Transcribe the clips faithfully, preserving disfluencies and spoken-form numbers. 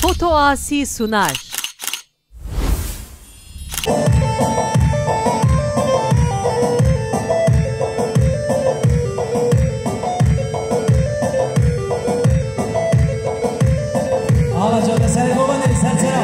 Foto Asi sunar. Ala cadde serê baba ne, ser sera.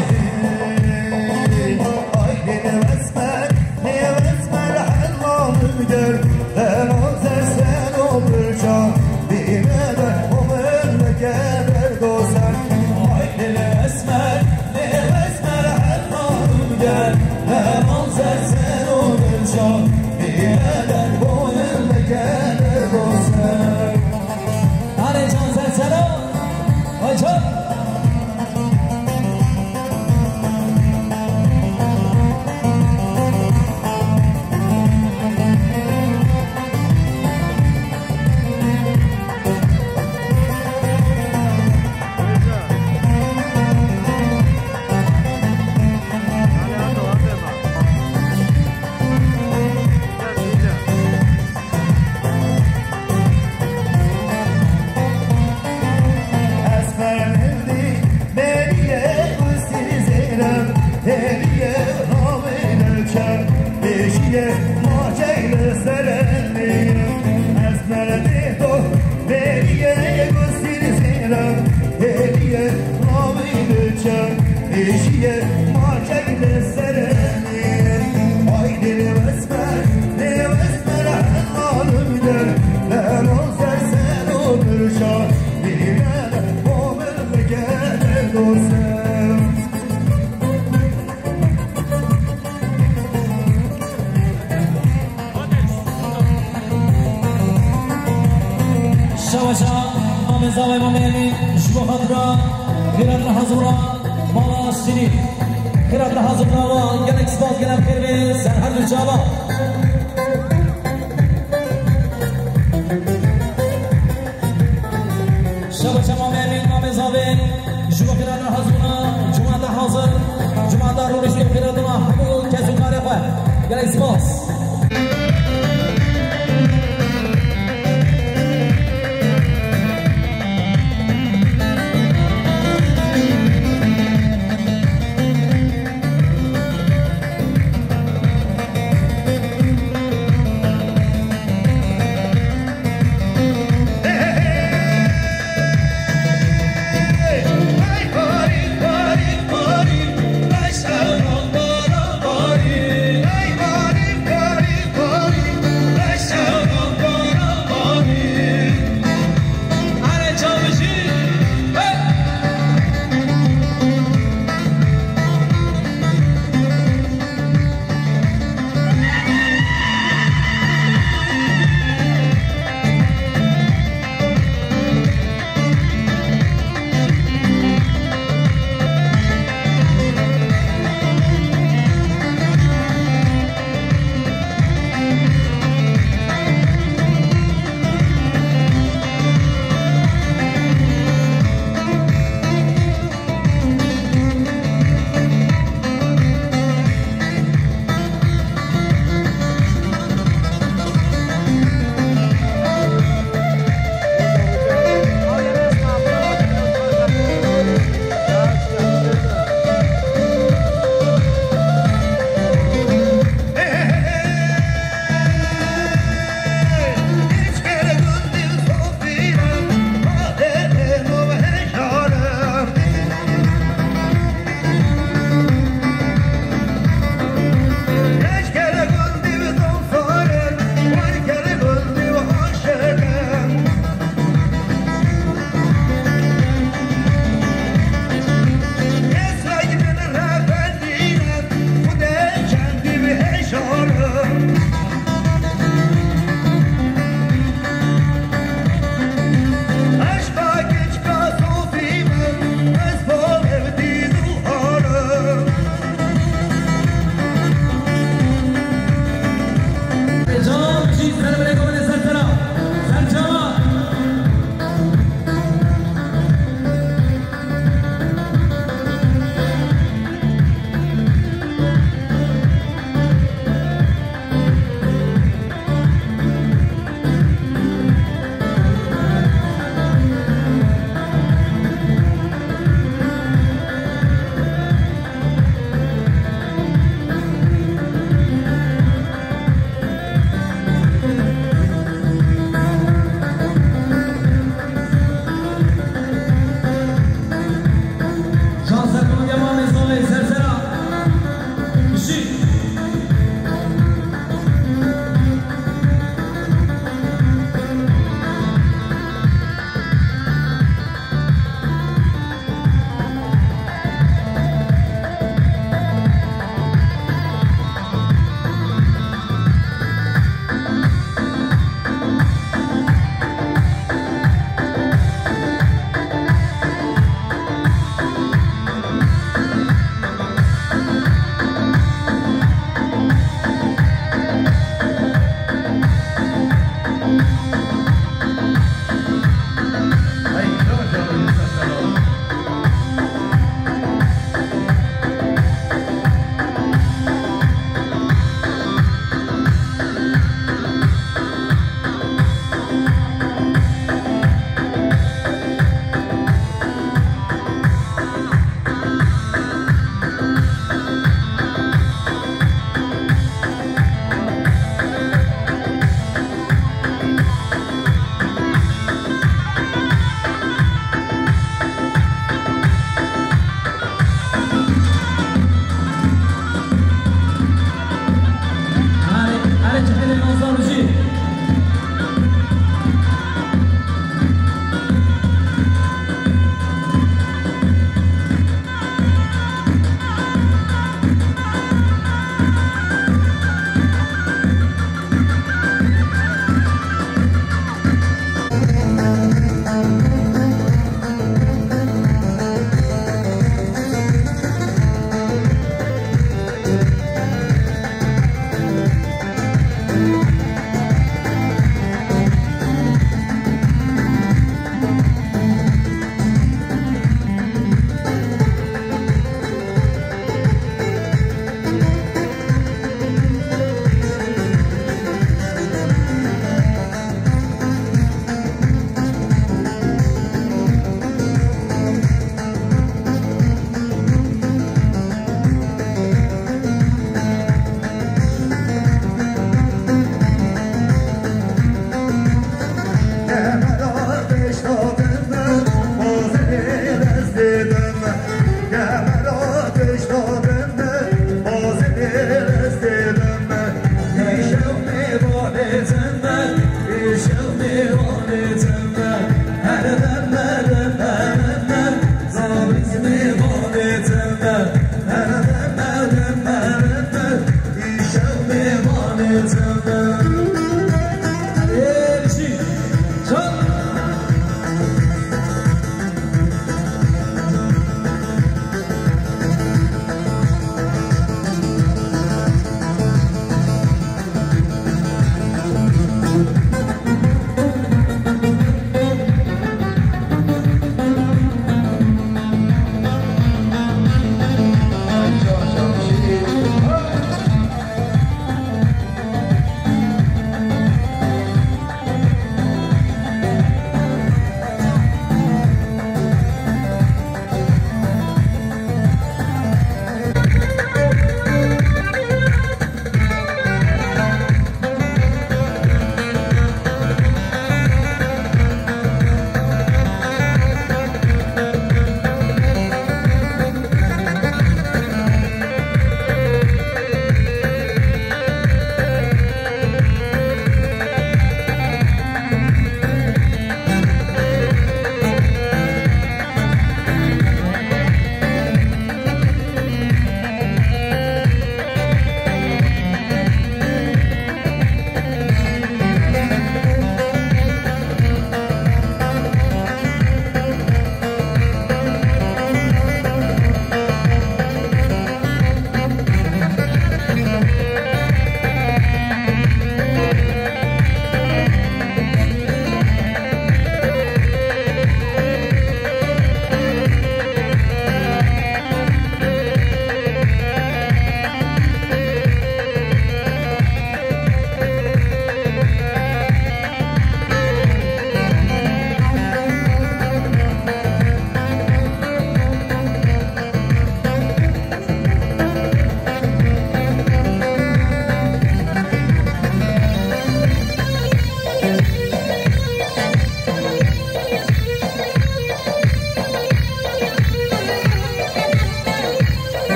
Şeweşa Mamê Zavê Mamê Emîn ji bo xatira xîretli hazûra mala Şîrîn. Xîretli hazûra wa gelek spas, gelek xêr be ser her du çava. Şeweşa Mamê Emîn, Mamê Zavê, ji bo xîretli hazûra, cumata hazir, cumata rûniştê xîretli hemû kes û karê xwe. Gelek spas.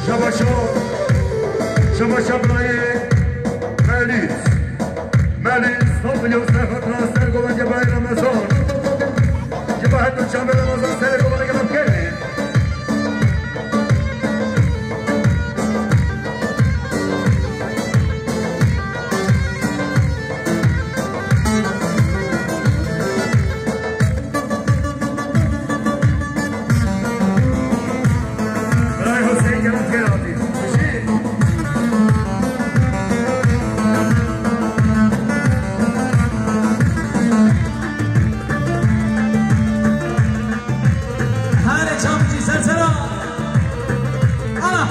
Şabaşo, şabaşo birayê Melîs. Melîs, sed milyon ser xatira ser govendê birayê Remezan. Ji bo her du çavê Remezan ser govendê gela bikerê. Birayê Huseyîn gela bikerê hatî. Hare çavkî ser sera. Ana.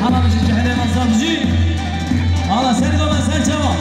Hala bijî cehenema zam jî. Hala ser gava ser çava.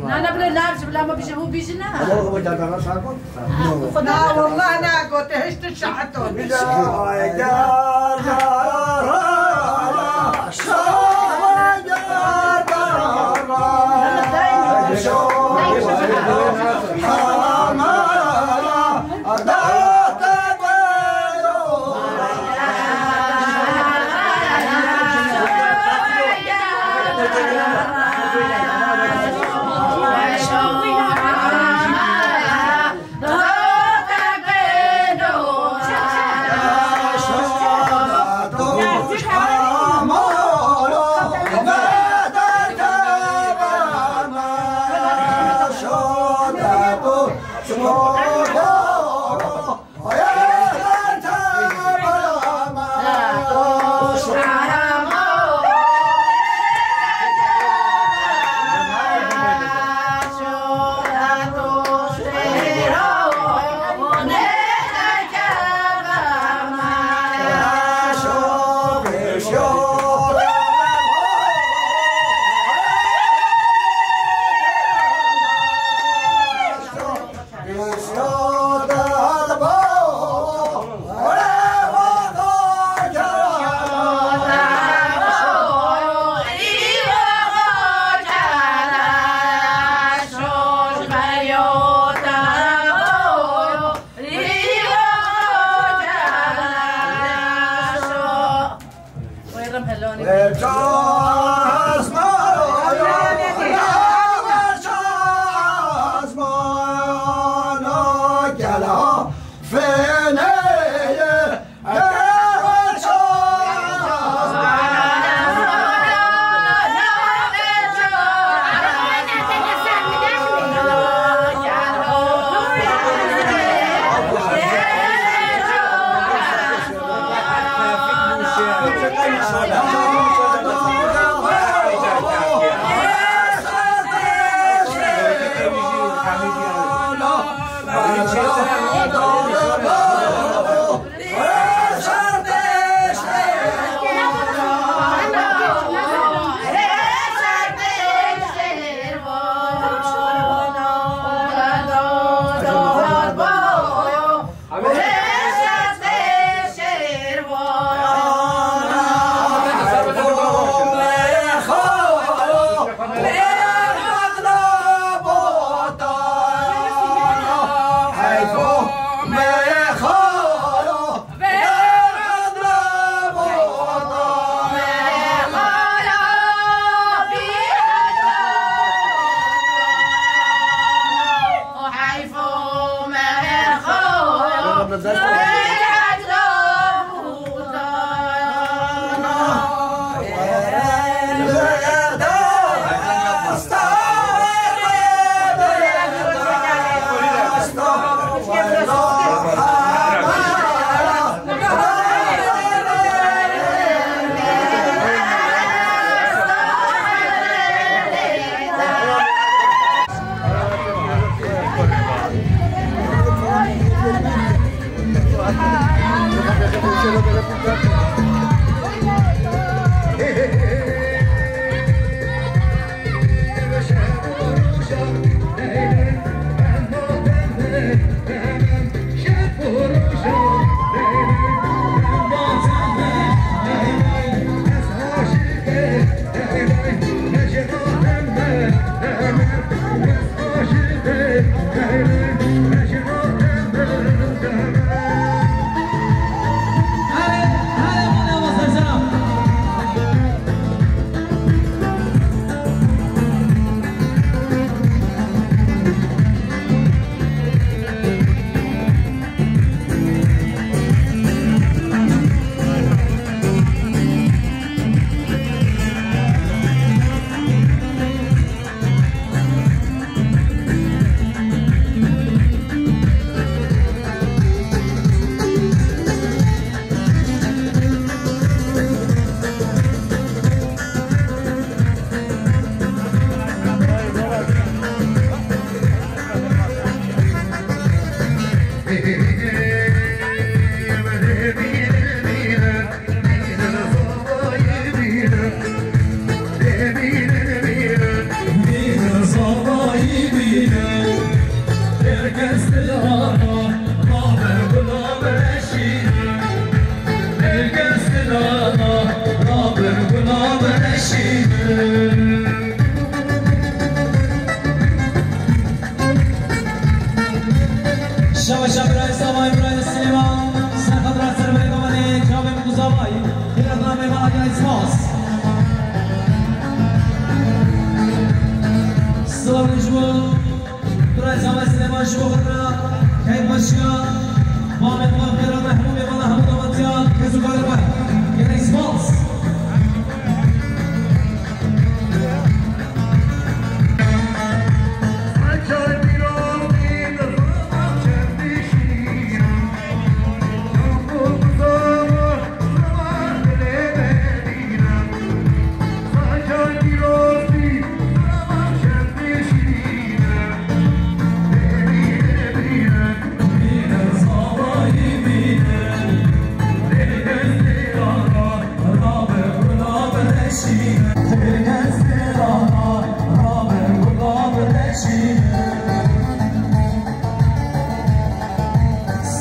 Nana bile nar ji bila me bije hû bîjine. Na, wallah na, gote hişt şahet ol.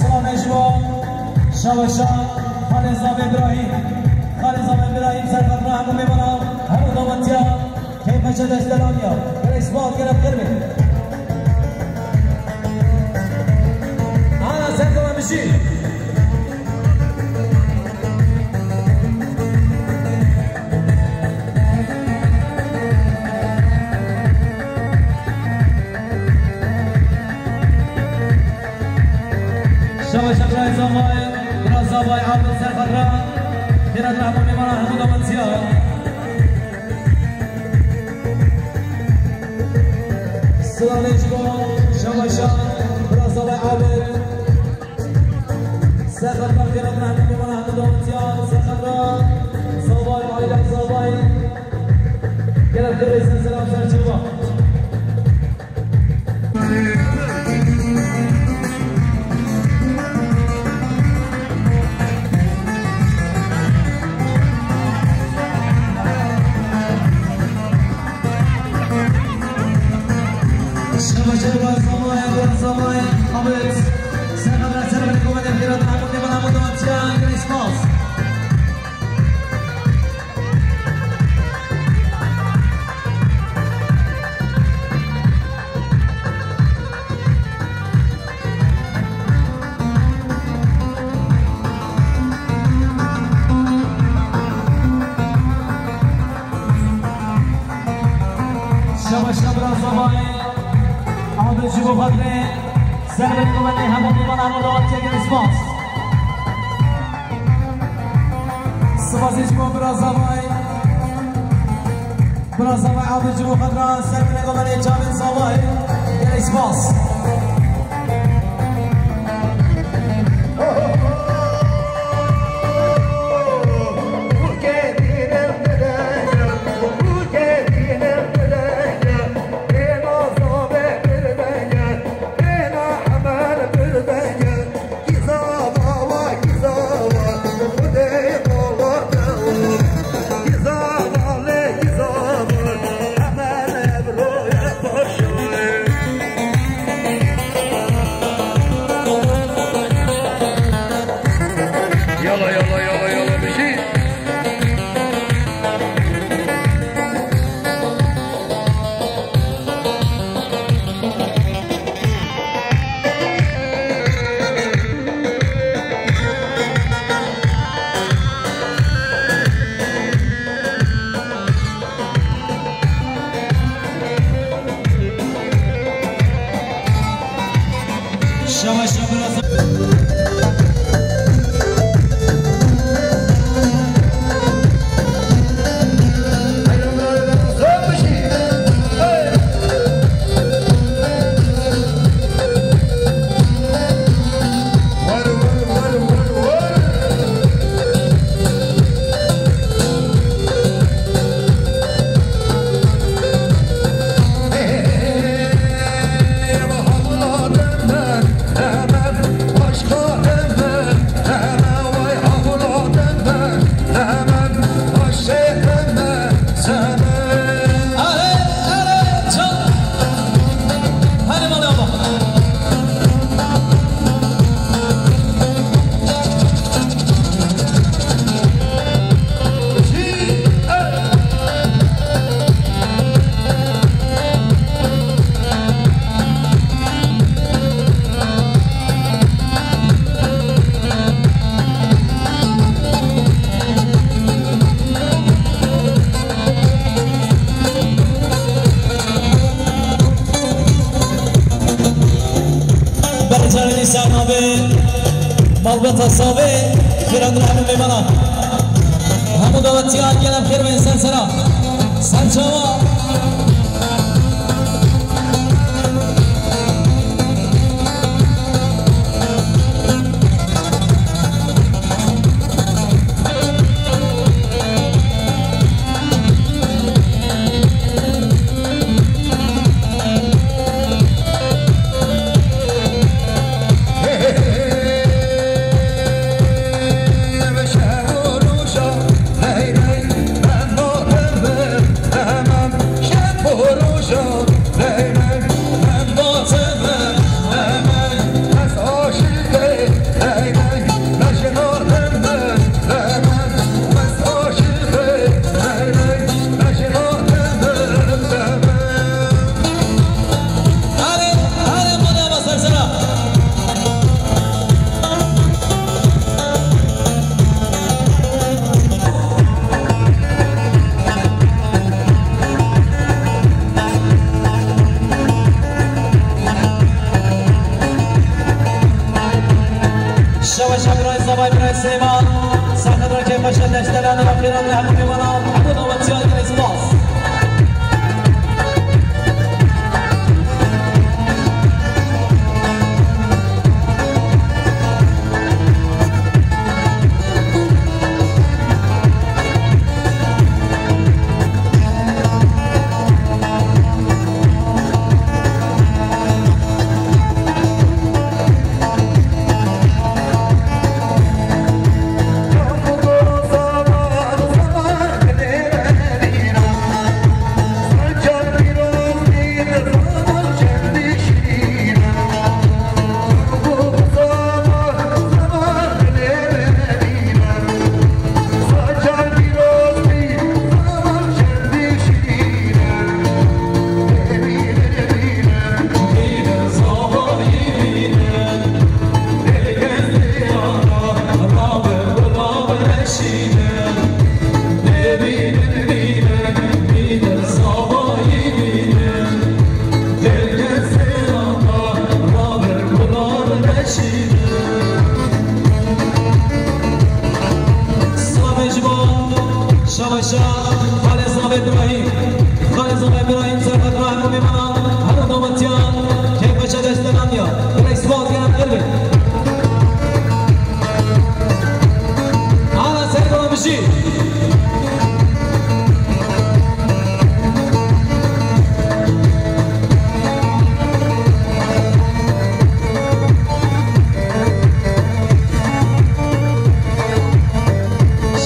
Silavê ji bo şaweşa Xalê Zavê Birahîm. Xalê Zavê Birahîm ser xatir hemû mêvanan, hemû davetiyar. Keyfeşe destelanî ya. Gelek spas, gelek xêr be. Ana ser kala bijî. Şabaş Ebrahîm Zavay, Bira Zavay, Abdul Serxatra. Xêrat rahmanê me ra hemû davetiyar. Silavê ji bo şabaşa Bira Zavay Abid. Serxatra xêrat rahmanê me ra hemû davetiyar. Serxatra Zavay, aîla Zavay. Gelek xêr be, selam ser çava. Şebaşe, Bira Zavay, Bira Zavay, Ahmet. Serxatra, serxatra, komandan, Bira Zavay, Bira Zavay, Bira Zavay, spas. Şabaş, şabaş, Bira Zavay. Ahmet ji bo xatirê servê komenê hemû mêvan, hemû davetiyê gelek spas. Spasî ji bo Bira Zavay. Bira Zavay Abid ji bo xatir servê komenê Cavên Zavay. Gelek spas. Yala, yala, yala, yala, bijî. Şabaş, şabaş. Berçavê Nîsan navê malbata Savê. Xêr hatin hemû mêvanan. Hemû dawetiyan gelek xêr bên ser sera. Ser çava. Şewe şev birayê Zavay, birayê Silêman. Serxedra kêfxweşe deştelan û xêran li hemû mêvanan, hemû dawetiyan gelek spas. Slavê ji bo Şabaşa Xalê Zavê Birahîm. Xalê Zavê Birahîm, serxedra hemû mêvanan, hemû dawetiyan, kêfxweşe deştelan ya. Gelek spas, gelek xêr be. Ana ser bana bir şey.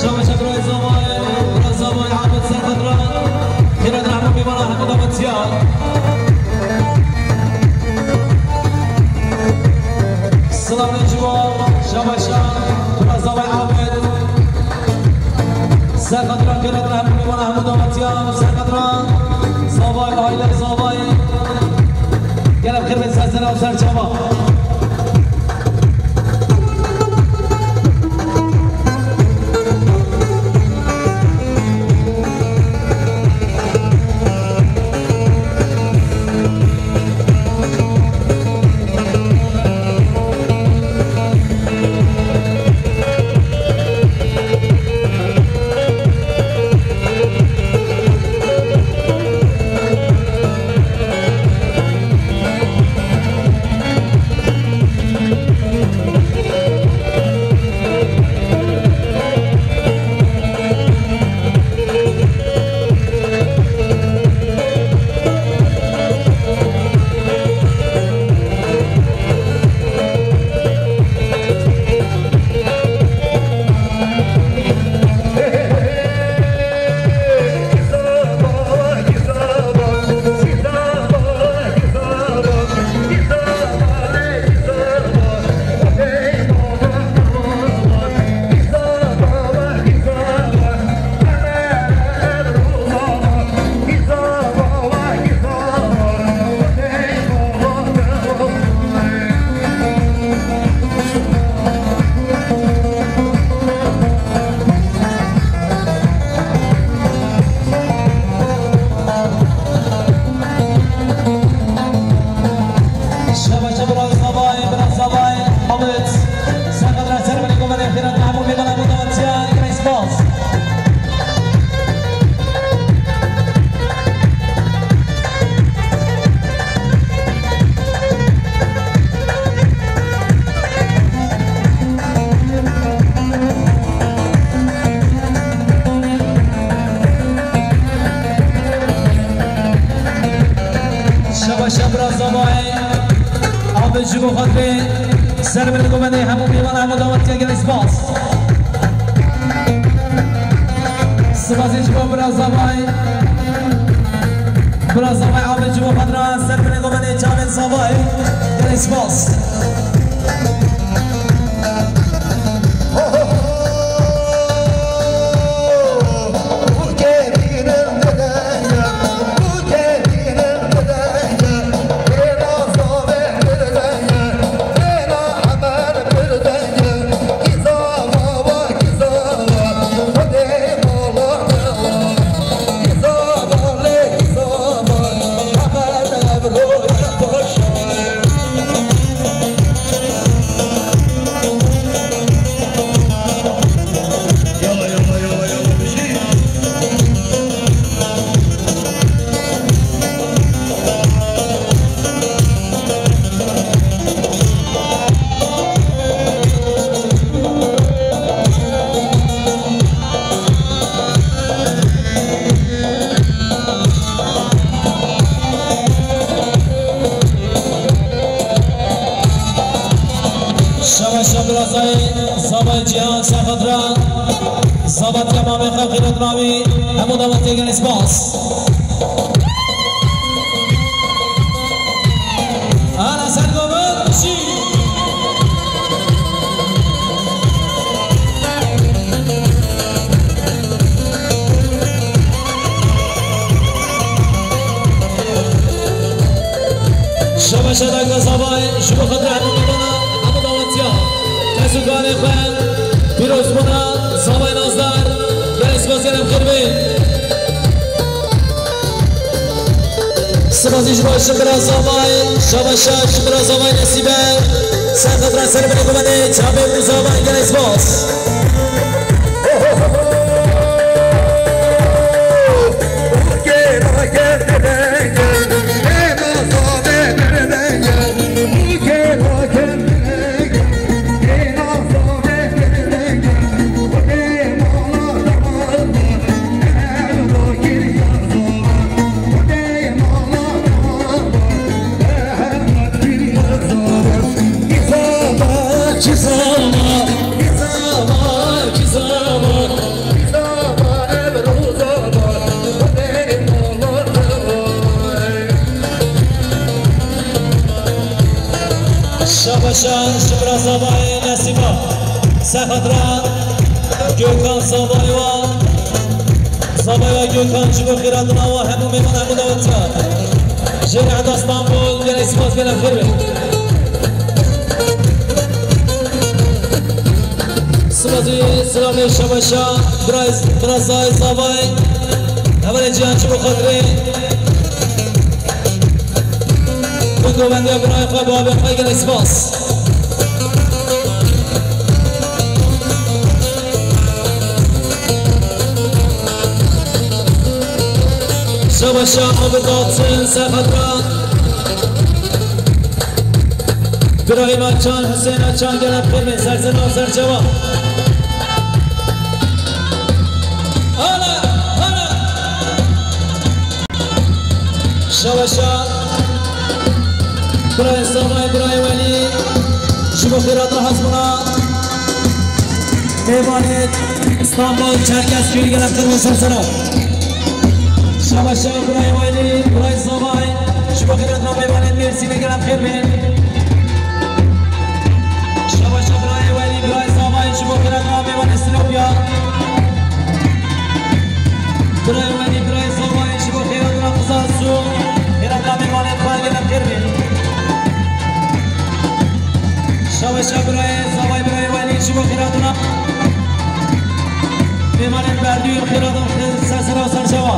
Şabaşa birayê Zavayê, bira Zavayê Ahmet Serxedran. Xêra dir hemû mêvana, hemû dawetiya. Silavên ji bo Şabaşa, bira Zavayê Ahmet. Serxedran, xêra dir hemû mêvana, hemû dawetiya. Serxedran, Zavayê, aîle Zavayê. Gelek xêr bên ser sera û ser çava. Ser binê gomenê hemû mêvan, hemû dawetiya gelek spas. Spasî ji bo bira Zavay. Bira Zavay Abid ji bo xatira ser binê gomenê çavên Zavay. Gelek spas. Şeva şeva bira Zavay, Zavay Cihan, ser xatira Zavatiya mamê xwe xîret navî, hemû dawetê gelê spas. Ana ser gomin, şî. Şeva şeva Zavay, ji bo xatir hemû mêvana, hemû dawetiya. Kes û karê xwe, pîrozbûna Zavay Nazdar, gelek spas, gelek xêr be. Spasî ji bo ji bira Zavay, şeva şeva ji bira Zavay Nesîbe, ser xatira ser binê gomenê çavên Zavay, gelek spas. Şabaşa ji bira Zavayê Nesîba. Ser xatira Gökhan Zavayê wa. Zavayê wa Gökhan ji bo xêratina wa hemû mêvan, hemû dawetiya. Jê re heta Stenbol, gelek spas, gelek xêr be. Spasî, silavê şabaşa, bira, bira Zavayê, Zavayê. Hevalê Cihan ji bo xatirê. Bi govendiya birayê xwe, bavê xwe gelek spas. Şabaşa Abid Altın, ser xatira Birahîm Açan, Hüseyin Açan, gelek xêr be, ser sena û ser çava. Ana, ana. Şabaşa birayê Zavayê, birayê Welî, ji bo xêrata hezbûna mêvanê Stenbol, Çerkezköyê, gelek xêr be, ser sera. Şabaşa birayê Welî, birayê Zavayê, ji bo xêrata mêvanê Mêrsînê, gelek xêr be. Şabaşa birayê Welî, birayê Zavayê ji bo xêrata mêvanê Silopya. Birayê Welî, birayê Zavayê ji bo xêrata qiza Sû, xêrata mêvanê xwe, gelek xêr be. Şabaşa birayê Zavayê, birayê Welî ji bo xêrata mêvanê Berdû, xêrata ser sera û ser çava.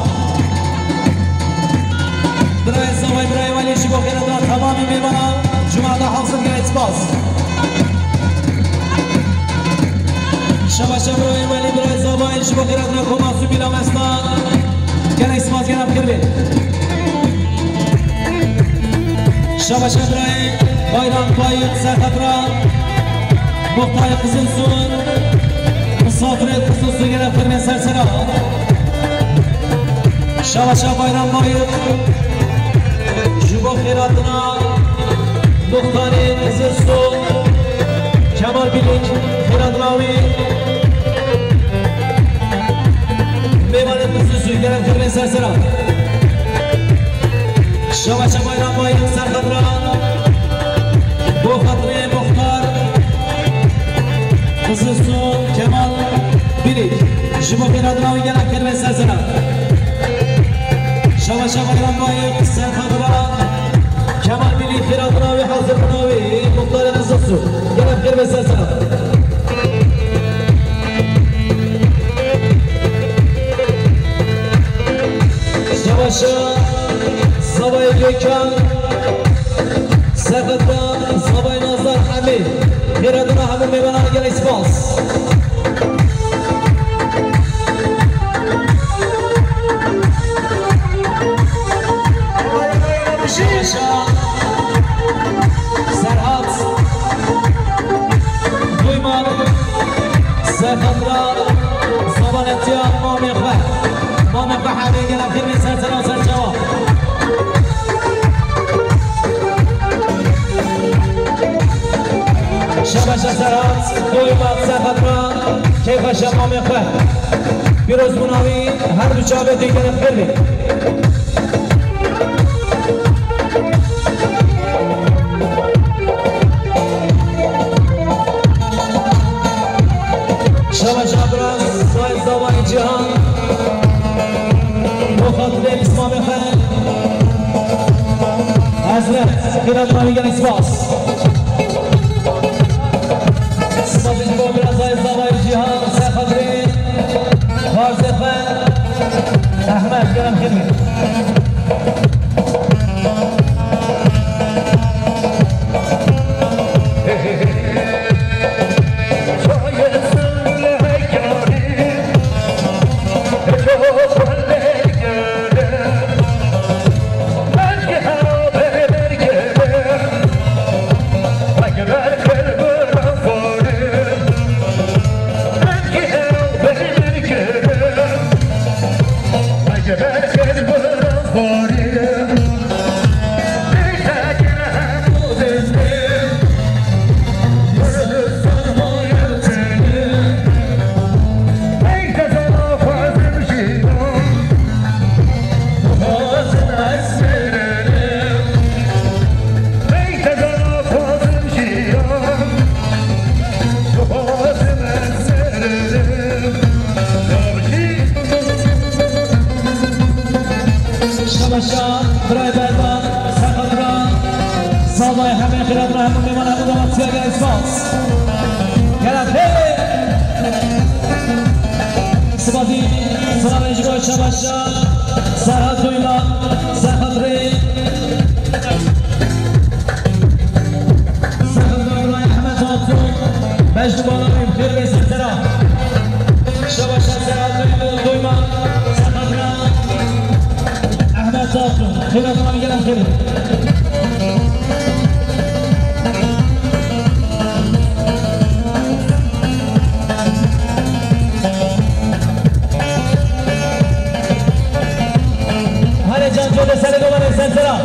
Birayê Zavayê, birayê Welî ji bo xêrata temamî mêvana cumata hafsed, gelek spas. Şabaşa birayê Welî, birayê Zavayê ji bo xêrata koma Sû Bîla Mestan. Gelek spas, gelek xêr be. Şabaşa birayê Bayram Payîk, ser xatira muxtarê Qizilsûn. Misafirê Qizilsûn, gelek xêr be, ser sera. Şabaşa Bayram Bayik ji bo xêratina muxtarê Qizilsûn. Mêvanê xisûsî, gelek xirmên ser sera. Şeveşe Bayram Bayik serxetira. Bo xatirê Muxtar Xizîsû Kemal Bilîk. Ji bo xêradina wî gelek xirmên ser sera. Şeveşe Bayram Bayik serxetira. Kemal Bilîk xêradina wî hazir bûna wî. Muxtarê Xizîsû. Gelek xirmên ser sera. Şeveşa Zavayê Gökhan, Serxeta Zavayê Nazdar Emî, xêradina hemû mêvanan gelek spas. Şeveşa Serhat Duyman, Serhat ra zavaletiya mamê xwe. Mamê xwe hemê gelek xirmê ser sera ser çawa. Şeveşa Serhat Duyman, Serhat ra keyfa şemamê xwe. Pîrozbûna wî her du çavê tê gelek xêr bê. Şeveşa Biraz, Zayê Zavayê Cîhan, bo xatirê pismamê xwe. Hezret, xêra navî gelek spas. Spas ji bo Biraz, Zayê Zavayê Cîhan, ser xatirê Xwarzê xwe Ehmed, gelek xêr bê. Şeveşa, birayê Berdan, Serhat ra, zavayê hemê xêrat ra, hemû mêvan, hemû damat siya gelek spas. Gelek xêr. Spasî, silavên ji bo Şeveşa, Serhat Duyman, Serhat Rê. Serhat Rê, Ehmed Hatun, Mecnû Bala, xêr bê ser sera. Şeveşa Serhat Duyman, Serhat Rê. Ehmed Tatlı, xêra tamam gelen xêr. Hale can, code sere dolanê ser sera.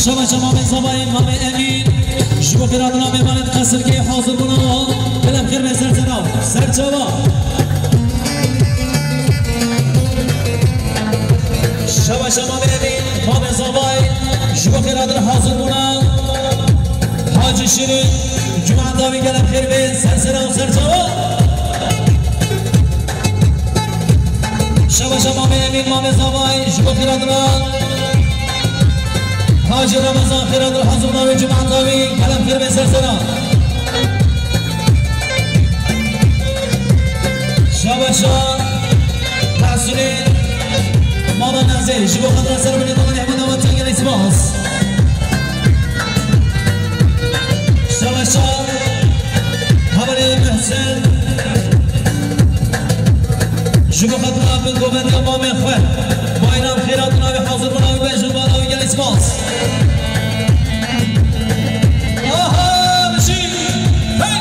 Şabaşa Mamê Zavayê, Mamê Emîn, ji bo xêrhatina mêvanên qesirkê hazir bûna, gelek xêr be ser sera, ser çava. Şabaşa Mamê Emîn, Mamê Zavayê, ji bo xêrhatina hazir bûna. Hacî Şîrîn, cemaeta wî gelek xêr be, ser sera û ser çava. Şabaşa Mamê Emîn, Mamê Zavayê, ji bo xêrhatina. Hacî Remezan, xêrhatina hazirina wê cemaeta wî, gelek xêr be ser sera. Şabaşa Mahsûnê, Mala Nazê, ji bo xatir ser binê dawanê hemû dawetiya gelek spas. Şabaşa Hevalê Mihsin, ji bo xatir bin govendiya mamê xwe, Bayram, xêrhatina wê, hazir bûna wê, be ji bala wê gelek spas. Aha, bijî! Hey!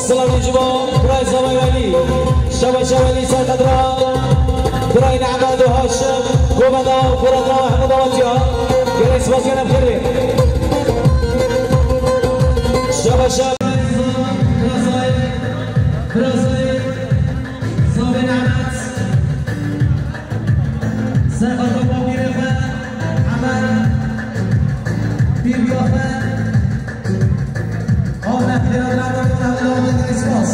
Silavên ji bo Birayê Zavayê Welî, Şeva Şevelî, Serqedra, Birayê Nehmed û Haşim, Govenda û Xêratra, hemû dawetiya. Gelek spas, gelek xêr. Şeva Şevelî, Birayê Zavayê, Birayê Zavayê, Zavê Nehmed. Zerfa topa pîrê xwe, Emel, pîrbiya xwe, Ahmet, pîra Emel, Emel, Ahmet, Espas.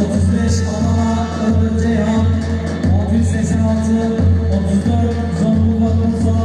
Otuz beş Adana, Ömür Ceyhan, altı yüz seksen altı, otuz dört Zonguldak Bursa,